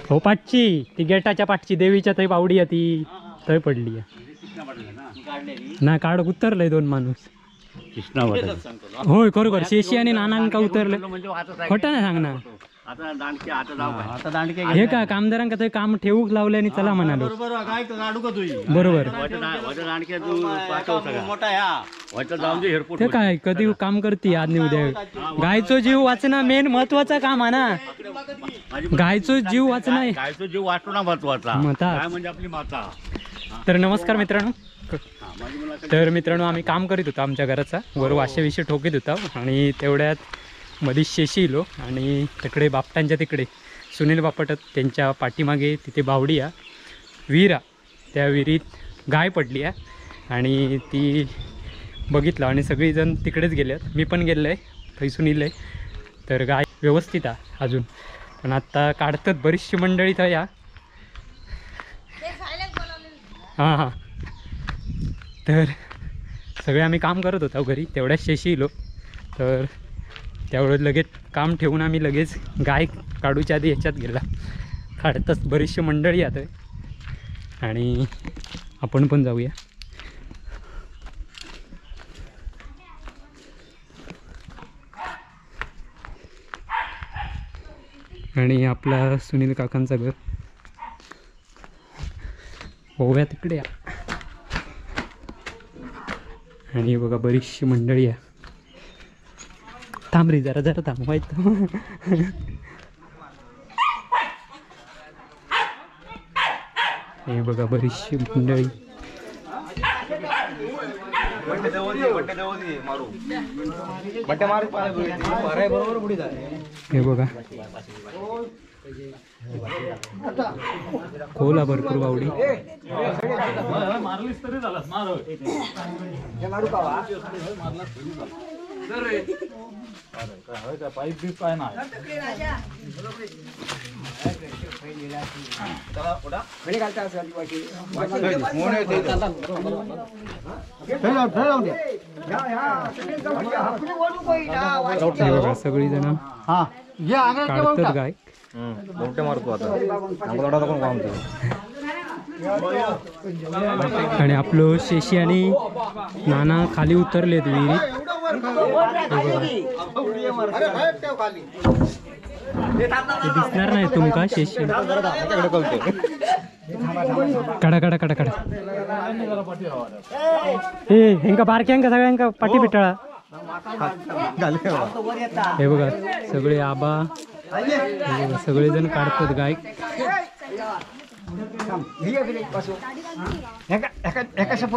हो पाटची ती गेटाच्या पाटची देवीच्या थंय बावडी आहे ती थंय पडली ना काढ उतरलंय दोन माणूस. होय खरोखर शेशी आणि नानांका उतरले खोटं नाही सांगणार. हे का कामदारांका थंय काम ठेवूक लावले आणि चला म्हणालो. बरोबर ते काय कधी काम करते आज नाही उद्या. गायचो जीव वाचना मेन महत्वाचा काम आहे ना. गायचो जीव वाचना, गायचो जीव वाचणं महत्वाचा म्हणजे आपली माता. तर नमस्कार मित्रांनो. तर मित्रांनो आम्ही काम करीत होतो आमच्या घराचा वर वाशे ठोकीत होता आणि तेवढ्यात मधी शेशी इलो आणि तिकडे बापटांच्या तिकडे सुनील बापट त्यांच्या पाठीमागे तिथे बावडी आहे विहीर, त्या विहिरीत गाय पडली आहे आणि ती बघितलं आणि सगळीजण तिकडेच गेले. मी पण गेलो आहे थंयसून इलं आहे. तर गाय व्यवस्थित आहे अजून पण आत्ता काढतात बरीचशी मंडळी थंय या. हां हां तर सगळे आम्ही काम करत होतो घरी तेवढ्याच शेशी इलो. तर त्यावेळेस लगेच काम ठेवून आम्ही लगेच गाय काढूच्या आधी ह्याच्यात गेला. काढतच बरीचशी मंडळी आता आणि आपण पण जाऊया. आणि आपला सुनील काकांचं घर होऊया तिकडे. आणि बघा बरीचशी मंडळी आहे. थांब रे जरा जरा थांबवायचं. हे बघा बरीचशी मंडळी. हे बघा खोला भरपूर बावडी. हे बघा सगळी जण काढतात गाय. आणि आपलं शेशी आणि नाना खाली उतरलेत विहिरीत. दिसणार नाही तुमका शेशी. काढा काढा काढा काढा. ए हेंका बारक्यांका सगळ्यांका पाठी पिटाळा. हे बघा सगळे आबा सगळेजण काढतात गाय.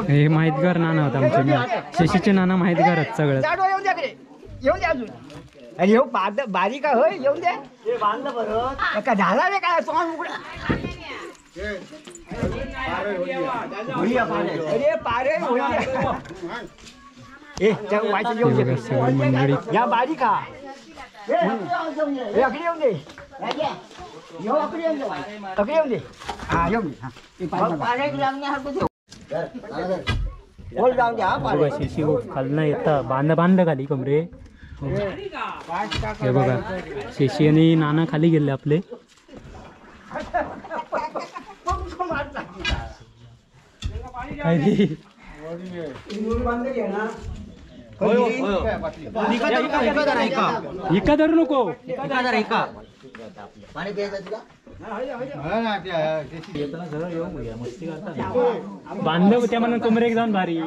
हे माहितगार नाना होता आमचे. शेशीचे नाना माहितगार आहेत सगळ्यात. अरे बारीक होय येऊन दे का झाला रे काय तोंड उघडा. अरे पारे ए त्या वायचं येऊन दे या बारीक हा अकडी येऊन दे अकडी येऊन दे हा येऊन दे. हा शेशी खालना येता बांध बांधलं खाली कमरे. हे बघा शेशी आणि नाना खाली गेले आपले. इका धरू नको. बांधव त्या म्हणून कमरेक जाऊन भारी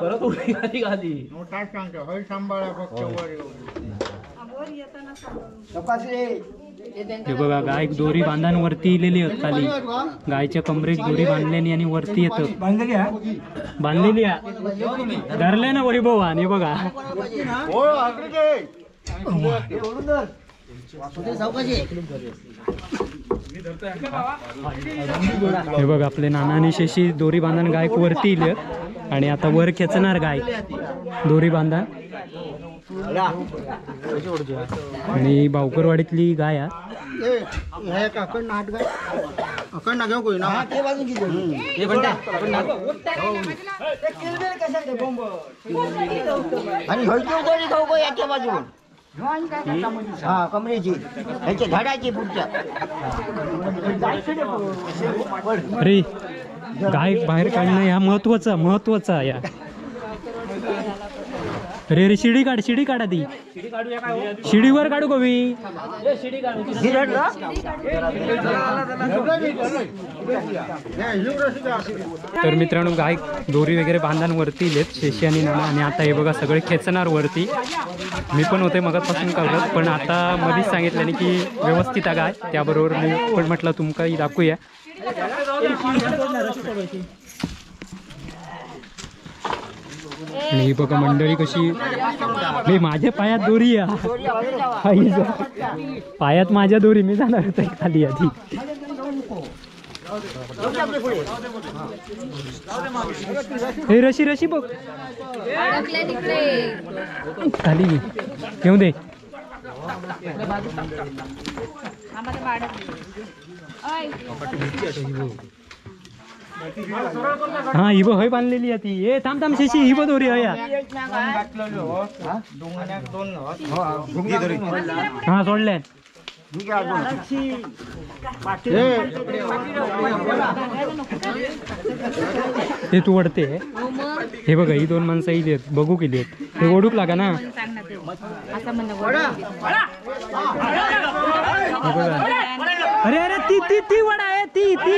परत उडी खाली खाली. हे बघा गाय दोरी बांधान वरती इलेली आहेत खाली. गायच्या कमरेक दोरी बांधलेली आणि वरती येत बांधलेली आहे. धरले ना वैभव आणि बघा हे बघा आपले नाना आणि शेशी दोरी बांधून गाय वरती इले आणि आता वर खेचणार गाय दोरी बांधा. आणि भावकरवाडीतली गाय. आणि खाऊ याच्या बाजून हा कमरेची ह्याच्या झाडाची पुढच्या. अरे गाय बाहेर काढणं ह्या महत्वाचा महत्वाचा या. अरे अरे शिडी काढ, शिडी काढा ती, शिडीवर काढू कवी. तर मित्रांनो गाय दोरी वगैरे बांधांवरती येत शेशी आणि नाना, आणि आता हे बघा सगळे खेचणार वरती. मी पण होते मगापासून करत, पण आता मध्येच सांगितलं की व्यवस्थित आहे गाय, त्याबरोबर मी पण म्हटलं तुमकाही दाखवूया. आणि बघा मंडळी कशी, मी माझ्या पायात दोरी आहे, पायात माझ्या दोरी, मी जाणार होते खाली आधी. हे रशी रशी बघ खाली घेऊन दे. हा हिबो हय बांधलेली आहे ती. ए थांब थांब शेशी, हिबो दोरी हय. हा सोडले. ते तू वडते. हे बघा ही दोन माणसं इली आहेत, बघू केली आहेत, हे ओढूक लागा ना. अरे अरे ती ती ती वडा आहे ती ती,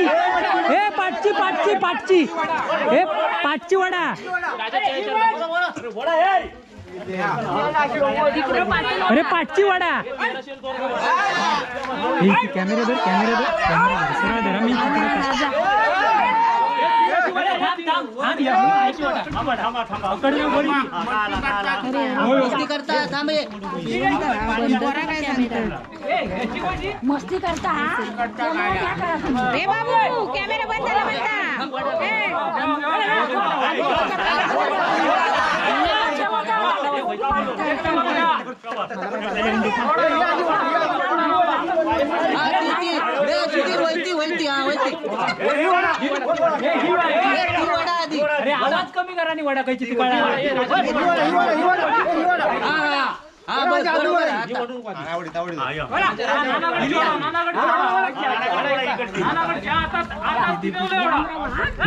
हे पाटची पाटची पाटची, हे पाटची वडा. अरे पाटची वडा. कॅमेरा धर, कॅमेरा धर, कॅमेरा धर, सरळ धरा. मी मस्ती करता रे बाबू, कॅमेरा बंद झाला म्हणता. अरे आवाज कमी करा आणि वडा खायची ही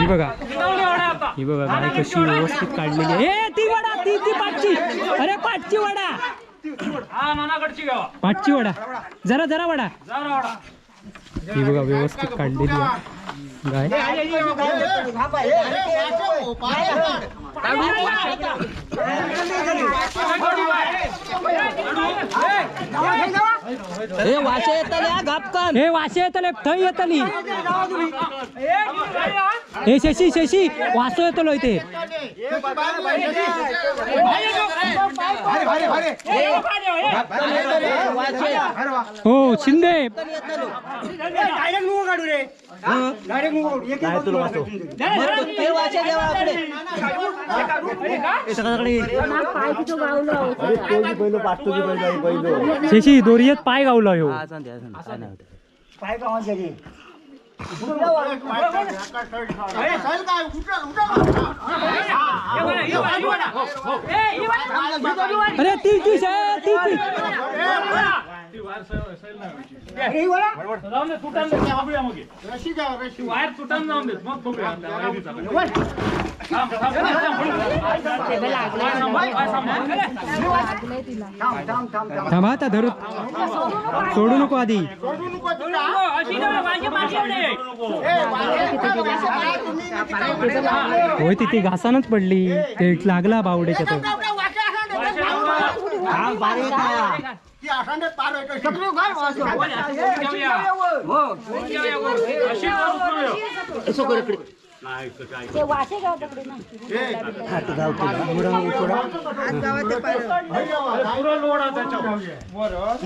बघा, ही बघा गाय कशी व्यवस्थित काढलेली आहे. ती वडा, ती ती पाटची, अरे पाटची वडा, पाटची वडा, जरा जरा वडा. ही बघा व्यवस्थित काढलेली आहे गाय. हे वाशे येतले घापकन, हे वाशे येतले थंय येतली. हे शशी शशी वासो येतलो इथे. हो शिंदे शशी दोरियत पाय गावलो ह्यो. अरे ती ती ती ती थांबा आता धरू, सोडू नको आधी. होय तिथे घासानच पडली, ते लागला बावडेच्या तो.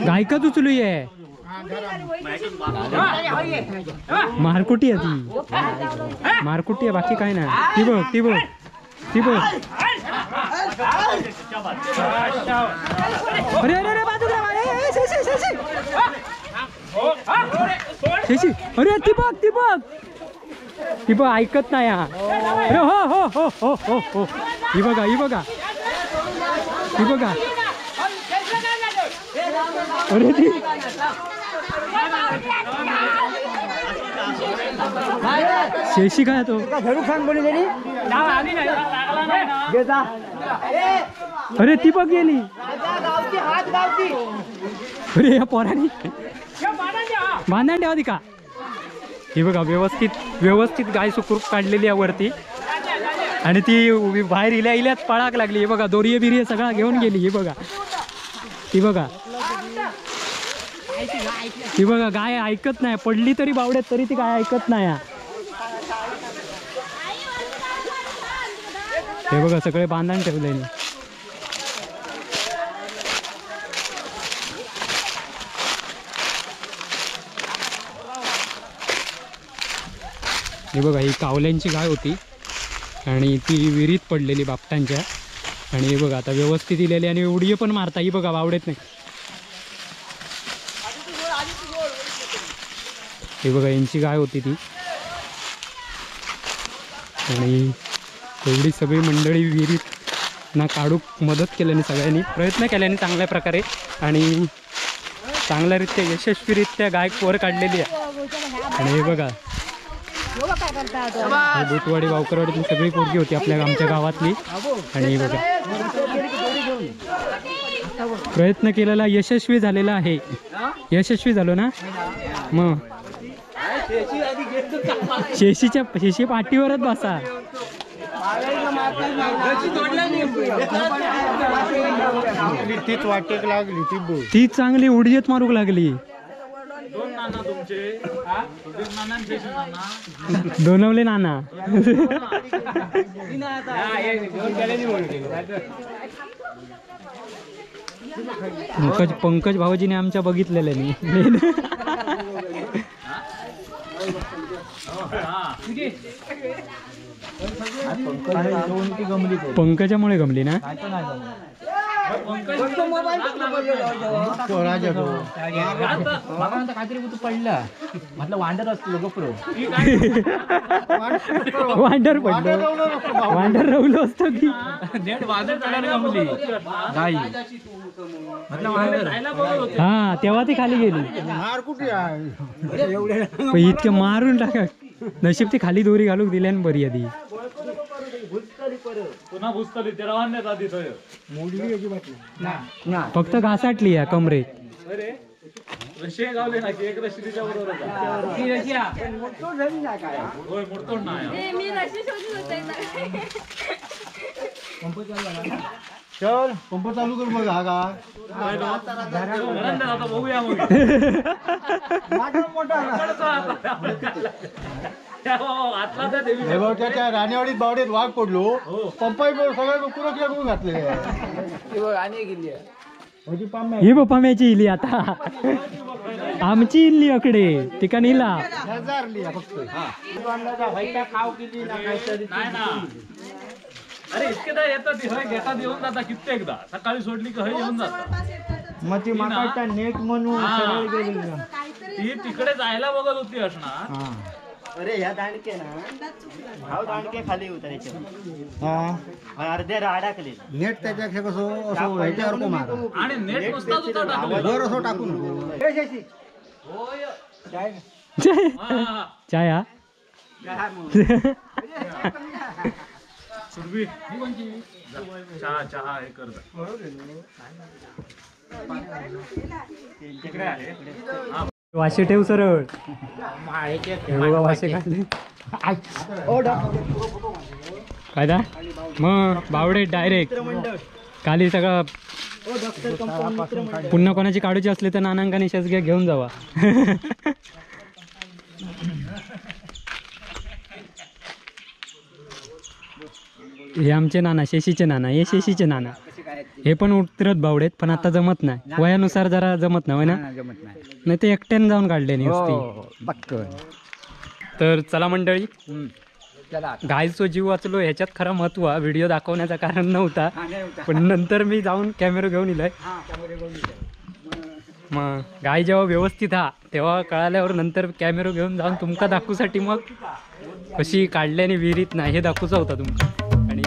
गायकच उचलू ये मारकुटी आहे ती, मारकुटी आहे, बाकी काय नाही. ती बघ ती बघ ती बघ. अरे अरे अरे बाजूला. शेशी अरे ती बघ ती बघ ती बघ ऐकत नाही हा. अरे हो हो हो हो हो हो ही बघा ही बघा ही बघा. अरे ती शेशी काय तो. अरे ती बघ गेली. अरे या पोरांनी बांधण ठेवा ती का. ही बघा व्यवस्थित व्यवस्थित गाय सुखरूप काढलेली आहे वरती आणि ती बाहेर इल्या इल्यात पळाक लागली. हे बघा दोरिये बिरिये सगळा घेऊन गेली. ही बघा ती बघा ती बघा गाय ऐकत नाही. पडली तरी बावड्यात तरी ती गाय ऐकत नाही. हे बघा सगळे बांधण ठेवले. हे बघा ही कावल्यांची गाय होती आणि ती विहिरीत पडलेली बापटांच्या. आणि हे बघा आता व्यवस्थित इलेली आणि उडी पण मारता. ही बघा बावडेत नाही. हे बघा यांची गाय होती ती. आणि एवढी सगळी मंडळी विहिरीत ना काढू मदत केल्याने सगळ्यांनी प्रयत्न केल्याने चांगल्या प्रकारे आणि चांगल्यारीत्या यशस्वीरित्या गाय वर काढलेली आहे. आणि हे बघा बुटवाडी बावकरवाडीतली सगळी पोरगी होती आपल्या आमच्या गावातली. आणि बघा प्रयत्न केलेला यशस्वी झालेला आहे. यशस्वी झालो ना मग. शेशीच्या शेशी पाठीवरच बसा. तीच वाटेक लागली ती चांगली उडीत मारूक लागली. दोनवले नाना. पंकज पंकज भाऊजीने आमच्या बघितलेलं नाही. पंकजामुळे गमली ना. पडला म्हटलं वांडर असतो गोप्रो वांडर पडलं वांडर रवलो असतो की हा तेव्हा ती खाली गेली. इतके मारून टाका नशीब ती खाली दोरी घालूक दिल्यान बरी आधी. फक्त घासाटली या कमरेत. चल पंप चालू कर मग. हा का त्या राणेवाडीत बावडीत वाघ पडलो. पंपाई सगळ्या कुरकल्या करून घातले. ही पप्पा इली आता आमची इल्ली अकडे तिका नेला. अरे इतकेदा येतात घेतात येऊन जाता कित्येकदा. सकाळी सोडली की येऊन जातात. मग ती माकाचा नेट म्हणून सरळ गेली. ती तिकडे जायला बघत होती असणार. अरे ह्या दांडके ना भाव दांडके खाली उतरायचे अर्धे अडकले. नेट त्याच्यापेक्षा कसं असं ह्याच्यावर मारा आणि नेट नुसता सुद्धा टाकलं वर असं टाकून. चाया सुरभी चहा चहा हे कर. वाशे ठेव सरळ. वाशे काढले काय दा मग बावडे डायरेक्ट खाली सगळं. पुन्हा कोणाची काढूची असली तर नानांकाने शेजग्या घेऊन जावा. हे आमचे नाना शेशीचे नाना. हे शेशीचे नाना. हे पण उतरत बावडेत पण आता जमत नाही वयानुसार जरा जमत नाही ना. नाही ते एकट्याने जाऊन काढले नाही. तर चला मंडळी गायचो जीव वाचलो ह्याच्यात खरं महत्व व्हिडिओ दाखवण्याचा कारण नव्हता. पण नंतर मी जाऊन कॅमेरा घेऊन इलाय. मग गाय जेव्हा व्यवस्थित हा तेव्हा कळाल्यावर नंतर कॅमेरा घेऊन जाऊन तुमका दाखवूसाठी मग कशी काढल्याने विहिरीत नाही हे दाखवूचा होता तुमका. आणि